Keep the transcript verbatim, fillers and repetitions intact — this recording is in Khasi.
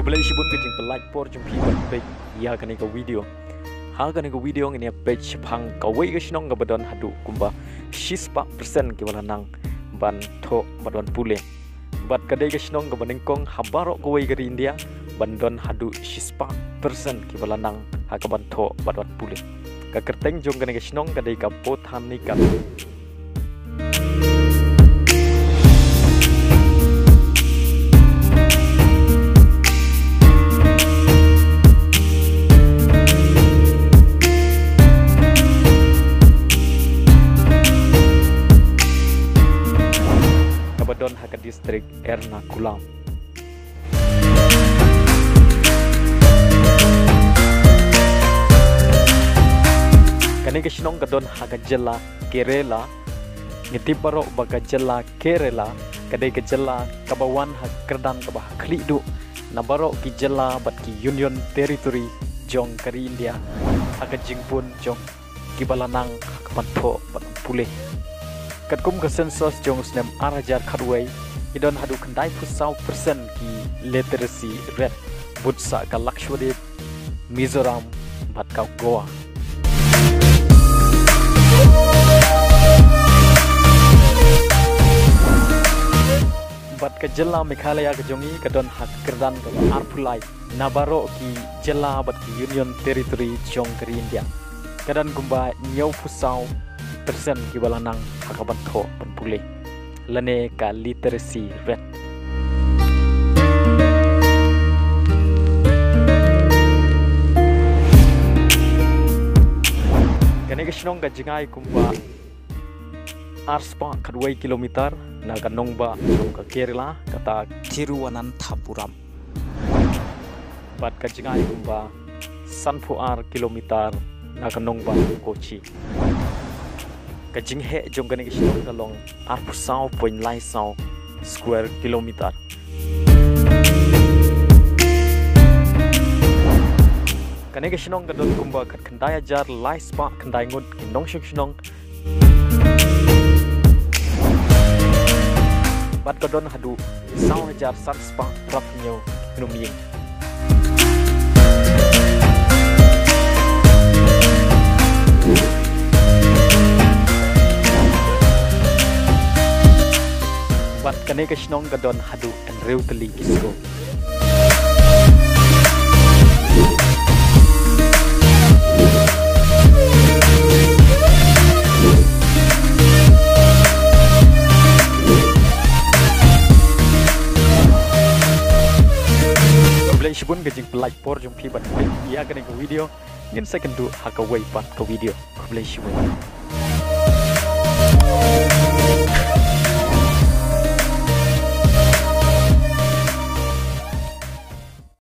Khublei shibun ka jingpynlait por jong phi ban peit ïa kane ka video. Ha kane ka video ngin ïa peit shaphang kawei ka shnong kaba don haduh kumba shispah percent kiba la nang ban thoh bad ban pule. Bad ka dei ka shnong kaba nyngkong ha baroh kawei ka ri India ban don haduh shispah percent kiba la nang ha kaban thoh bad ban pule. Ka kyrteng jong kane ka shnong ka dei ka Botanical. Kaba don ha ka distrik Ernakulam. Kane ka shnong ka don ha ka jylla Kerala. Ngi tip baroh ba ka jylla Kerala ka dei ka jylla kaba wan ha kyrdan kaba ha khlieh duh na baroh ki jylla bad ki Union Territory jong ka ri India ha ka jingbun jong kiba la nang ha kaban thoh bad pule. Katkum ka census jong u snem ar hajar khatwei, ki don haduh khyndai phew saw percent ki literacy rate, bad sa ka Lakshadweep, Mizoram bad ka Goa. Bad ka jylla Meghalaya ka jong ngi ka don ha ka kyrdan kaba arphew lai na baroh ki jylla bad ki Union Territory jong ka ri India. Ka don kumba hynñiew phew saw percent kiba la nang ha kaban thoh ban pule lane ka literacy rate. Kane ka shnong ka jngai kumba arspah khatwei kilometer na ka nongbah jong ka Kerala kata Thiruvananthapuram. Bad ka jngai kumba sanphew ar kilometer na ka nongbah Kochi. Ka jingheh jong kane ka shnong ka long arphew saw point lai saw square kilometer. Kane ka shnong ka don kumba khatkhyndai hajar lai spah khyndai ngut ki nongshong shnong. Bad ka don haduh saw hajar san spah phra phew hynñiew hnumïing. Bad kane ka shnong ka don haduh hynriew tylli ki sku. Khublei shibun ka jingpynlait por jong phi ban peit ïa kane ka video. Ngin sa ïakynduh ha kawei pat ka video. Khublei shibun.